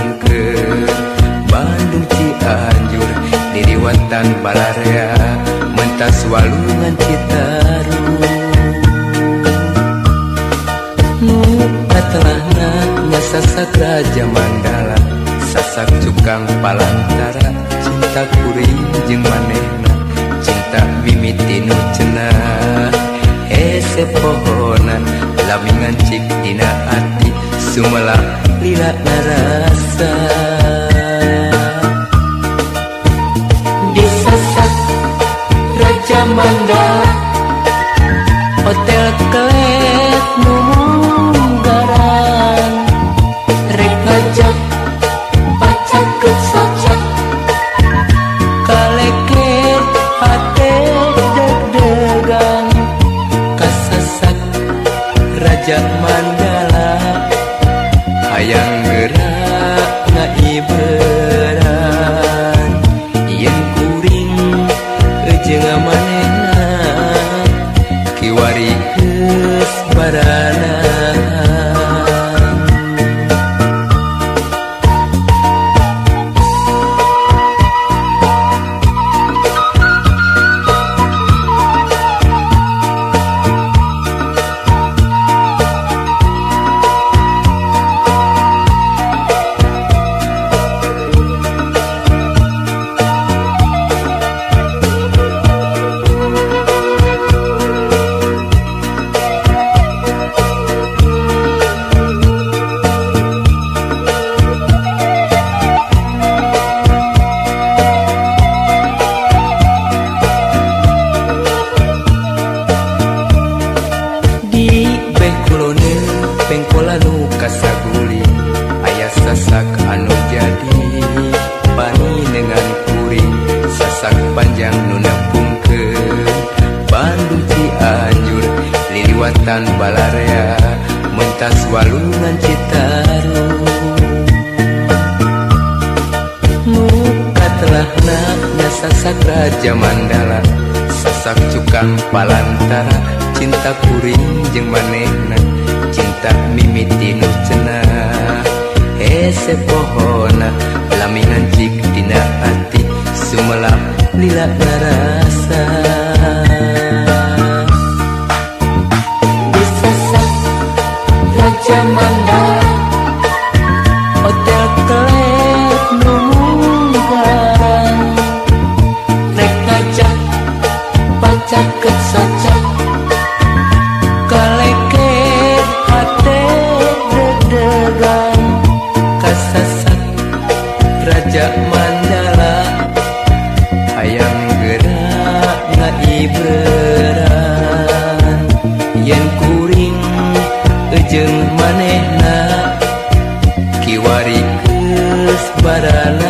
nepungkeun Bandung Cianjur liliwatan balarea mentas walungan Citarum. Nu katelahna nya Sasak Raja Mandala, sasak cukang palantara cinta kuring jeung manehna, cinta mimiti nu cenah hese pohona lami ngancik dina ati sumelap lila narasa. Di Sasak Raja Mandala, hotel kelet nu munggaran, rek ngajak pacaket socak kaleker hate deg-degan. Kasasak Raja Mandala hayang gerak ngaiberan yen kuring jeung manehna kiwari geus barana. Di beh kuloneun pengkolan nu kasaguli aya sasak anu jadi paninengan kuring, sasak panjang nu nepungkeun Bandung Cianjur liliwatan balarea mentas walungan Citarum. Nu katelahna nya Sasak Raja Mandala, sasak cukang palantara cinta kuring jeung manehna, cinta mimiti nu cenah hese pohona lami ngancik dina ati sumelap lila narasa. Di Sasak Raja Mandala, hotel kelet nu munggaran, rek ngajak pacaket socak kaleker hate deg-degan. Kasasak Raja Mandala hayang gerak ngaiberan yen kuring jeung manehna kiwari geus barana.